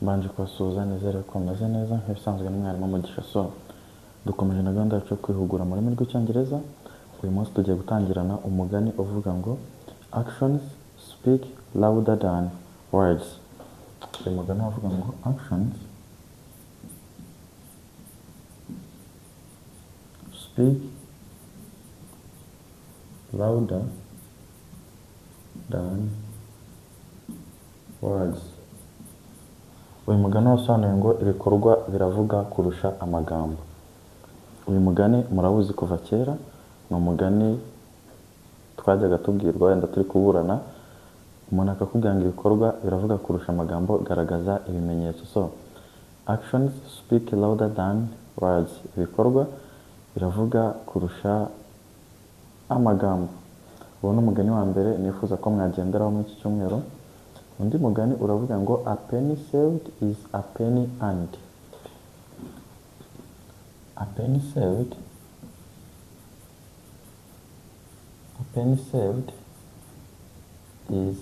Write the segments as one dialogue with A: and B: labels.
A: Mbanje kubasuhuza, nizere ko mumeze neza nk'ibisanzwe. Ni mwarimu Mugisha. So dukomeje na gahunda yacu yo kwihugura mu rurimi rw'Icyongereza. Uyu munsi tugiye gutangirana umugani uvuga ngo "Actions speak louder than words." Uyu mugani uvuga ngo "Actions speak louder than words." Uyu mugani wasobanuye ngo ibikorwa biravuga kurusha amagambo. Uyu mugani murawuzi kuva kera, ni umugani twajyaga tubwirwa wenda turi kuburana, umuntu akakubwira ngo ibikorwa biravuga kurusha amagambo, garagaza ibimenyetso. So actions speak louder than words, ibikorwa biravuga kurusha amagambo. Uwo ni umugani wa mbere nifuza ko mwagenderaho muri iki cyumweru. Undi mugani uravuga ngo "A penny saved is a penny earned." A penny saved, a penny saved is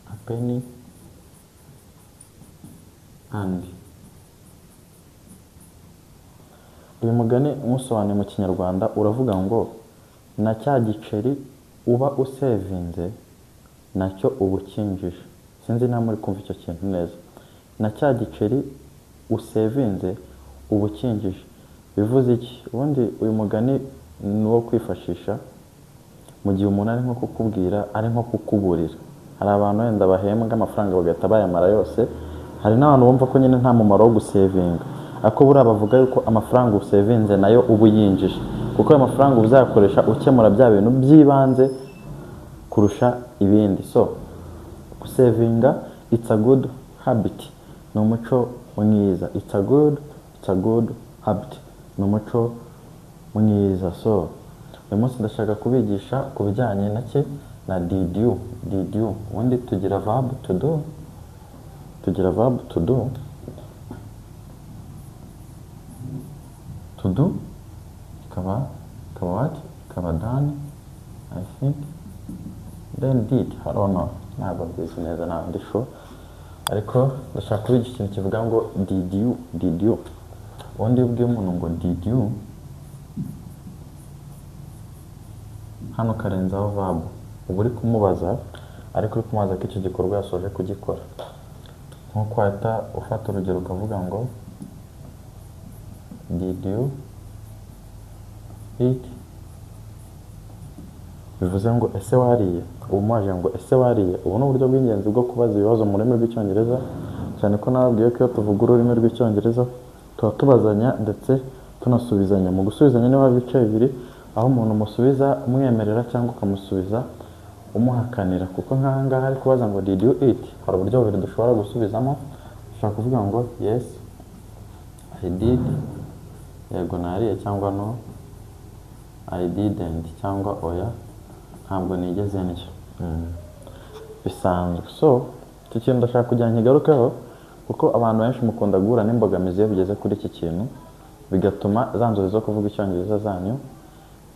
A: a penny earned. Uyu mugani nywusobanuye mu Kinyarwanda uravuga ngo na cya giceri uba usevinze nacyo uba ukinjije. Sinzi niba muri kumva icyo kintu neza. Na cya giceri usevinze uba ukinjije. Bivuze iki? Ubundi uyu mugani ni uwo kwifashisha mu gihe umuntu ari nko kukubwira, ari nko kukuburira. Hari abantu wenda bahembwa amafaranga bagahita bayamara yose, hari n'abantu bumva ko nyine nta mumaro wo gusevinga, ariko buriya bavuga yuko amafaranga usevinze nayo uba uyinjije, kuko ayo mafaranga uba uzayakoresha ukemura bya bintu by'ibanze kurusha ibindi. So gusevinga, it's a good habit, ni umuco mwiza. It's a good habit, ni umuco mwiza. So uyu munsi ndashaka kubigisha ku bijyanye na ki? Na did you. Did you. Ubundi tugira verb to do, tugira verb to do. To do ikaba what? Ikaba done, I think, then did. I don't know, ntabwo mbizi neza, ntabwo ndi sure, ariko ndashaka kubigisha ikintu kivuga ngo did you. Did you. Ubundi iyo ubwiye umuntu ngo did you, hano ukarenzaho verb, uba uri kumubaza, ariko uri kumubaza ko icyo gikorwa yasoje kugikora. Nk'uko wahita ufata urugero ukavuga ngo "Did you eat?" Bivuze ngo ese wariye? Uba umubajije ngo ese wariye? Ubu ni uburyo bw'ingenzi bwo kubaza ibibazo mu rurimi rw'Icyongereza, cyane ko nababwiye ko iyo tuvuga ururimi rw'Icyongereza tuba tubazanya ndetse tunasubizanya. Mu gusubizanya niba ibice bibiri, aho umuntu umusubiza umwemerera cyangwa ukamusubiza umuhakanira. Kuko nk'aha ngaha ari kubaza ngo "Did you eat?", hari uburyo bubiri dushobora gusubizamo. Dushobora kuvuga ngo "Yes, I did", yego nariye, cyangwa "No, I didn't", cyangwa oya, ntabwo nigeze ndya. Bisanzwe. So iki kintu ndashaka kugira ngo nkigarukeho, kuko abantu benshi mukunda guhura n'imbogamizi iyo bigeze kuri iki kintu, bigatuma za nzozi zo kuvuga Icyongereza zanyu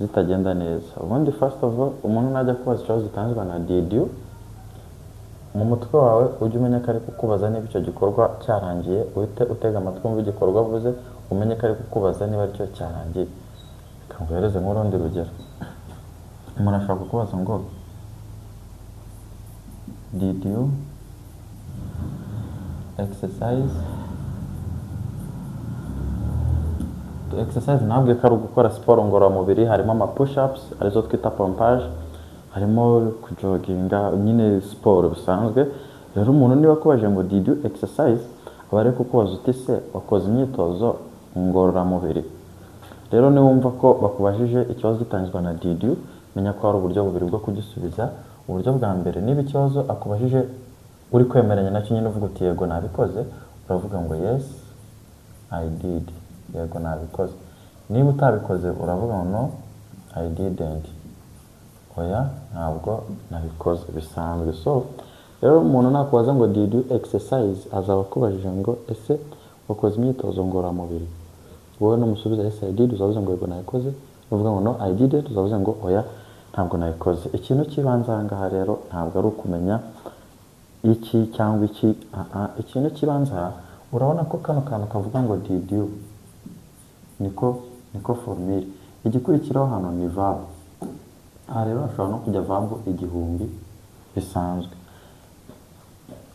A: zitagenda neza. Ubundi first of all, umuntu najya kubaza ikibazo gitangizwa na did you, mu mutwe wawe ujye umenya ko ari kukubaza niba icyo gikorwa cyarangiye. Uhite utega amatwi wumve igikorwa avuze, umenye ko ari kukubaza niba aricyo cyarangiye. Reka nguhereze nk'urundi rugero. Umuntu ashobora kukubaza ngo "Did you exercise?" To exercise ntabwo ko ari ugukora siporo ngororamubiri, harimo ama push ups arizo twita pompage, harimo kujoginga, nyine siporo bisanzwe. Rero umuntu niba akubajije ngo "Did you exercise?", aba ari kukubaza uti se wakoze imyitozo ngororamubiri? Rero niwumva ko bakubajije ikibazo gitangizwa na did you, menya ko hari uburyo bubiri bwo kugisubiza. Uburyo bwa mbere, niba ikibazo akubajije uri kwemeranya nacyo nyine, uvuga uti yego nabikoze, uravuga ngo "Yes, I did", yego nabikoze. Niba utabikoze, uravuga ngo "No, I didn't", oya ntabwo nabikoze, bisanzwe. So rero umuntu nakubaza ngo "Did you exercise?", azaba akubajije ngo ese wakoze imyitozo ngororamubiri? Wowe numusubiza "Yes, I did", uzavuze ngo yego nabikoze. Nuvuga ngo "No, I didn't", uzavuze ngo oya ntabwo nabikoze. Ikintu cy'ibanze aha ngaha rero ntabwo ari ukumenya Iki cyangwa iki? Aha, ikintu kibanza, urabona ko kano kantu kavuga ngo "did you", niko formule. Igikurikiraho hano ni verb. Aha rero hashobora no kujya verb 1000 bisanzwe.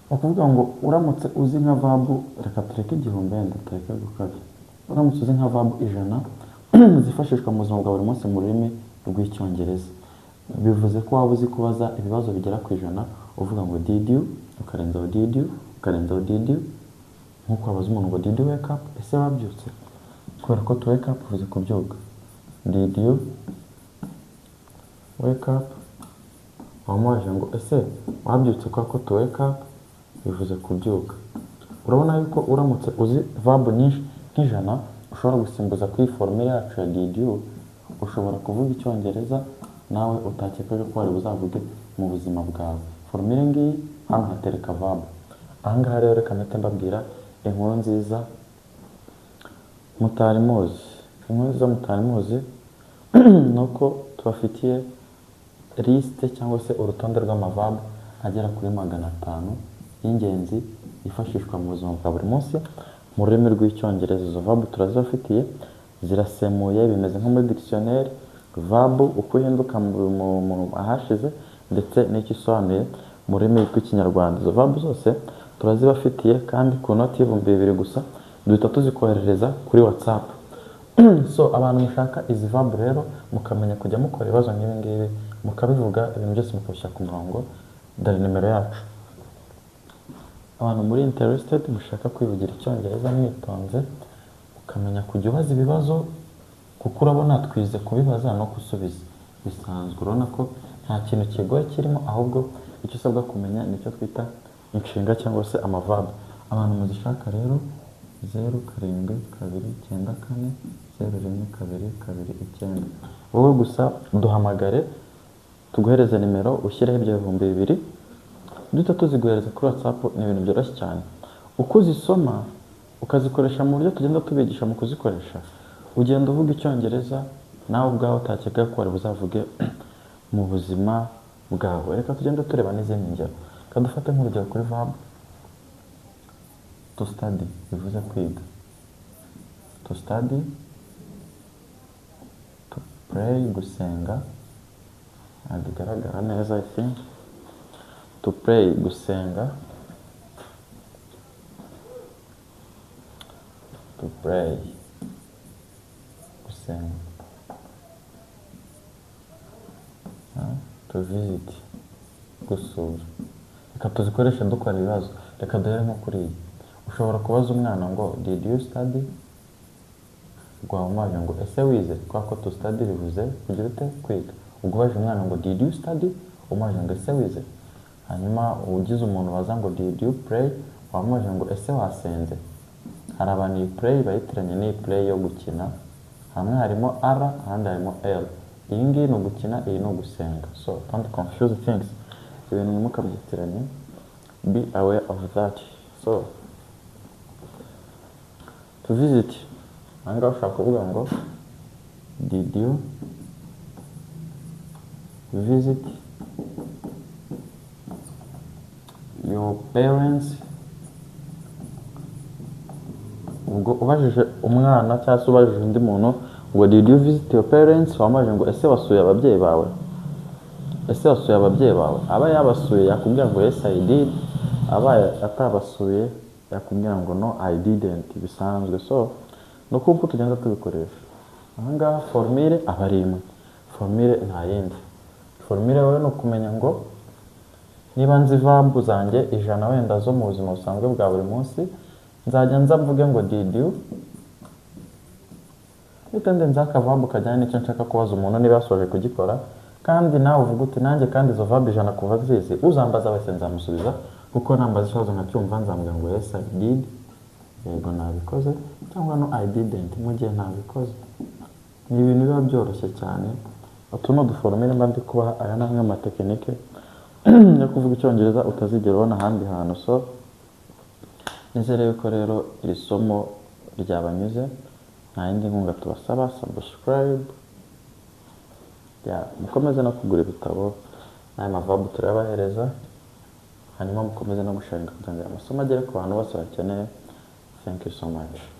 A: Ni ukuvuga ngo uramutse uzi nka verb, reka tureke 1000, wenda tureke gukabya, uramutse uzi nka verb 100 zifashishwa mu buzima bwa buri munsi mu rurimi rw'Icyongereza, bivuze ko waba uzi kubaza ibibazo bigera ku 100, uvuga ngo "did you", ukarenzaho "did you", ukarenzaho "did you", nk'uko wabaza umuntu ngo "Did you wake up?" Ese wabyutse? Kubera ko "to wake up" bivuze kubyuka. "Did you wake up?" Wamubajije ngo "Ese wabyutse?" Kubera ko "to wake up" bivuze kubyuka. Urabona yuko uramutse uzi verb nyinshi nk'100 ushobora gusimbuza kuri iyi formule yacu ya "did you", ushobora kuvuga Icyongereza nawe utakekaga ko wari buzavuge mu buzima bwawe. Formule ngiyi, hano hatereka verb. Ahangaha rero reka mpite mbabwira inkuru nziza mutari muzi. Inkuru nziza mutari muzi ni uko tubafitiye liste cyangwa se urutonde rw'ama verb agera kuri 500 y'ingenzi yifashishwa mu buzima bwa buri munsi mu rurimi rw'Icyongereza. Izo verb turazibafitiye, zirasemuye, bimeze nko muri dictionnaire, verb uko ihinduka mu ahashize ndetse n'icyo isobanuye mu rurimi rw'Ikinyarwanda. Izo verb zose turazibafitiye kandi ku noti y'ibihumbi 2 gusa, duhita tuzikoherereza kuri WhatsApp. So abantu mushaka izi verb rero, mukamenya kujya mukora ibibazo nk'ibi ngibi, mukabivuga, ibintu byose mukabishyira ku murongo, dore nimero yacu. Abantu muri interested, mushaka kwivugira Icyongereza mwitonze, ukamenya kujya ubaza ibibazo, kuko urabona twize kubibaza no gusubiza bisanzwe. Urabona ko nta kintu kigoye kirimo, ahubwo icyo usabwa kumenya nicyo twita inshinga cyangwa se ama verb. Abantu muzishaka rero, 0729401229. Wowe gusa duhamagare, tuguhereze nimero, ushyireho ibyo 2000, duhita tuziguhereza kuri WhatsApp. Ni ibintu byoroshye cyane. Uko uzisoma ukazikoresha mu buryo tugenda tubigisha mu kuzikoresha, ugenda uvuga Icyongereza nawe ubwawe utakeka ko wari buzavuge mu buzima bwawe. Reka tugende tureba n'izindi ngero. Reka dufate nk'urugero kuri verb "to study", bivuze kwiga. To study, to pray, gusenga. Ntabwo igaragara neza, I think. To pray, gusenga. To pray, gusenga. To visit, gusura. Reka tuzikoreshe dukora ibibazo. Reka duhere nko kuri iyi. Ushobora kubaza umwana ngo "Did you study?" Ubwo wamubajije ngo "Ese wize?" Kubera ko "to study" bivuze kugira ute? Kwiga. Ubwo ubajije umwana ngo "Did you study?" umubajije ngo "Ese wize?" Hanyuma ugize umuntu baza ngo "Did you pray?" wamubajije ngo "Ese wasenze?" Hari abantu iyi "play" bayitiranye n'iyi "play" yo gukina. Hamwe harimo R, ahandi harimo L. Iyi ngiyi ni ugukina, iyi ni ugusenga. So don't confuse things, ibintu ntimukabyitiranye, be aware of that. So "to visit", aha ngaha ushobora kuvuga ngo "Did you visit your parents?" Ubwo ubajije umwana cyangwa se ubajije undi muntu ngo "Did you visit your parents?" wamubajije ngo "Ese wasuye ababyeyi bawe?" Ese wasuye ababyeyi bawe? Aba yabasuye yakubwira ngo "Yes, I did." Abaye atabasuye yakubwira ngo "No, I didn't." Bisanzwe. So ni uko tugenda tubikoresha. Aha ngaha formule aba ari imwe, formule nta yindi. Formule wowe ni ukumenya ngo niba nzi verb zanjye 100 wenda zo mu buzima busanzwe bwa buri munsi, nzajya nza mvuge ngo "Did you", mpita ndenzaho aka verb kajyanye n'icyo nshaka kubaza umuntu niba yasoje kugikora. Kandi nawe uvuga uti "Nanjye kandi izo verb 100 kuva zizi, uzambaza wese nzamusubiza, kuko nambaza ikibazo nkacyumva nzamubwira ngo 'Yes, I did', yego nabikoze, cyangwa 'No, I didn't', mu gihe ntabikoze." Ni ibintu biba byoroshye cyane. Utu ni udu formule mba ndi kubaha. Aya ni amwe mu ma technique yo kuvuga Icyongereza utazigera ubona ahandi hantu. So nizere yuko rero iri somo ryabanyuze. Nta yindi nkunga tubasaba, subscribe ya, mukomeze no kugura ibitabo n'aya ma verb turayabahereza. Hanyuma mukomeze no gusharinga kugira ngo aya masomo agere ku bantu bose bakeneye. Thank you so much.